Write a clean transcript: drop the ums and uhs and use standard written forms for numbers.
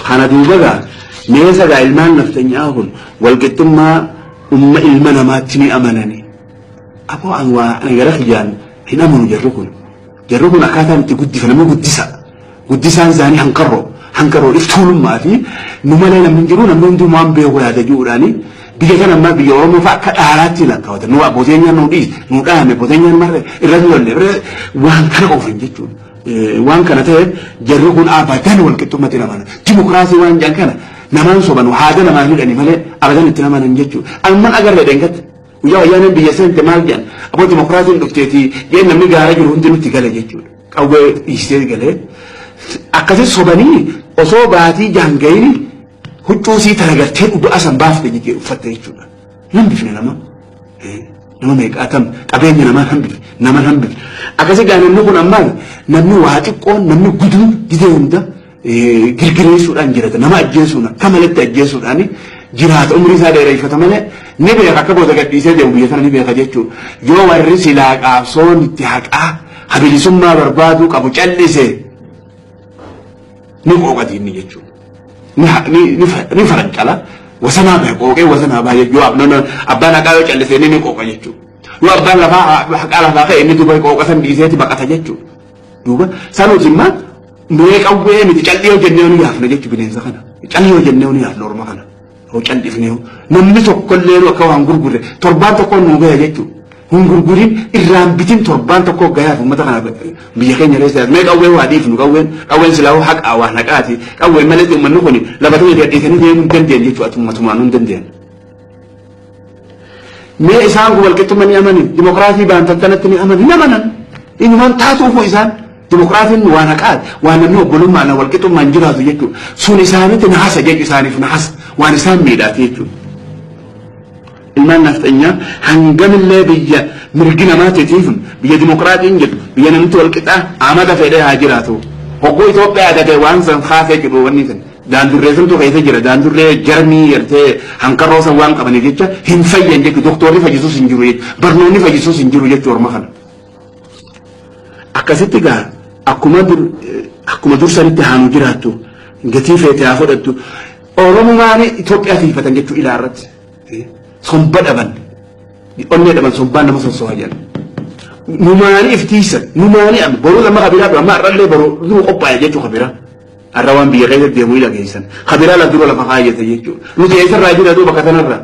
Kana duuba gaa meesa gaa ilmaan naftanyaa kun walqixxummaa umma ilma namaatti ni amanani. Aboo an waa ani gara kiyyaan hin amanu jarri kun. Jarri kun akkaataan itti guddifa namni guddisa. Guddisaan isaanii hanqarroo. Hanqarroo iftuulummaa fi nu malee namni hin jiru, namni hunduu waan beeku yaada jiruudhaani biyya kana ammaa biyya Oromoo fa'a akka dhaalaatti lakkaawata. Nu abbooteen nu dhiis nu dhaame abbooteen marre irratti lolle waan kana oofan jechuudha. Waan kana ta'e jarri kun abadan wal qixxummatti amanan. Dimokiraasii waan jedhan kana namaan soban haada namaan hidhani malee abadan itti amanan jechuudha. Amman agarre dheengatti. Guyyaa wayyaaneen biyya seente maal jedhan, aboo dimokiraasiin dhufteeti jeen, namni gaara jiru hundi nutti gale jechuudha. Qawwee dhiisee galee akkasi sobanii osoo baatii jaangayini huccuu sii tana gartee dhugaa san baafte jechuudha, uffatte jechuudha. Hambifne nama. Nama meeqaatam qabeenya namaa hambifne, nama hambifne. Akkasi gaa namni kun ammaa namni waa xiqqoon namni guduun gidee hunda girgireessuudhaan jirata, nama ajjeesuun akka malatti ajjeesuudhaan jiraata, umrii isaa dheereeffata malee ni beeka, akka booda gadhiisee deemu biyya sana ni beeka jechuudha. Yoo warri silaa qaabsoon itti haqaa habilisummaa barbaaduu qabu callise ni qooqati inni jechuudha. Ni farancala wasanaa bahe, qooqee wasanaa bahe. Yoo abbaan haqaa yoo callise inni ni qooqa jechuudha. Yoo abbaan lafaa haqaa lafaa ka'e inni duuba qooqa san dhiiseeti baqata jechuudha. Duuba sanuuti immoo mee qawwee miti, calli yoo jennee nu yaafna jechuudha bineensa kana. Calli yoo jennee nu yaafna orma kana. Yoo callifnee namni tokkollee nu akka waan gurgurre torbaan tokko nu gaya jechuudha. Hin gurgurin, irraan bitin, torbaan tokko gayaaf uummata kana biyya keenya keessa. Mee qawwee waa dhiifnu, qawween silaa haqaa waan haqaati. Qawween malee uummanni kun lafa ta'e gadhiisanii deemuu hin dandeenye jechuudha, atummatumaan hin dandeenye. Mee isaan kun walqixxummaa ni amani, dimokiraasii baantan kanatti ni amani, hin amanan. Inumaan taatuufu isaan dimokiraasiin waan haqaati, waan namni obbolummaan walqixxummaan jiraatu jechuudha. Sun isaanitti nahasa jechuudha, isaaniif nahasa, waan isaan miidhaati jechuudha. Ilmaan nafxanyaa hangamillee biyya mirgi namaatiif biyya dimokiraatiin jedhu, biyya namni walqixaa amata fedhee haa jiraatu. Hogguu Itoophiyaa tate waan san kaasee jedhu wanni san. Daandurree santu keessa jira, daandurree jarmii gartee hanqarroo san waan qabaniif jecha hin fayyan jechuudha. Doktorri fayyisuus hin jiru jechuudha. Barnoonni fayyisuus hin jiru jechuudha orma kana. Akkasitti gaa akkuma dur sanitti haanu jiraattu, gatii feete haa fudhattu. Oromumaan Itoophiyaa tiifatan jechuudha ilaa irratti. Somba dhaban. Onnee dhaban, sombaan nama sossoha jedhan. Numaanii iftiisan, numaanii amma boruu lama kabiraa amma har'allee boruu duru qophaa'e jechuudha kabiraa. Har'a waan biyya keessa deemu ila geessan. Kabiraa la dura lafa kaayyate jechuudha. Nuti eessarraa jira duuba bakka sanarraa.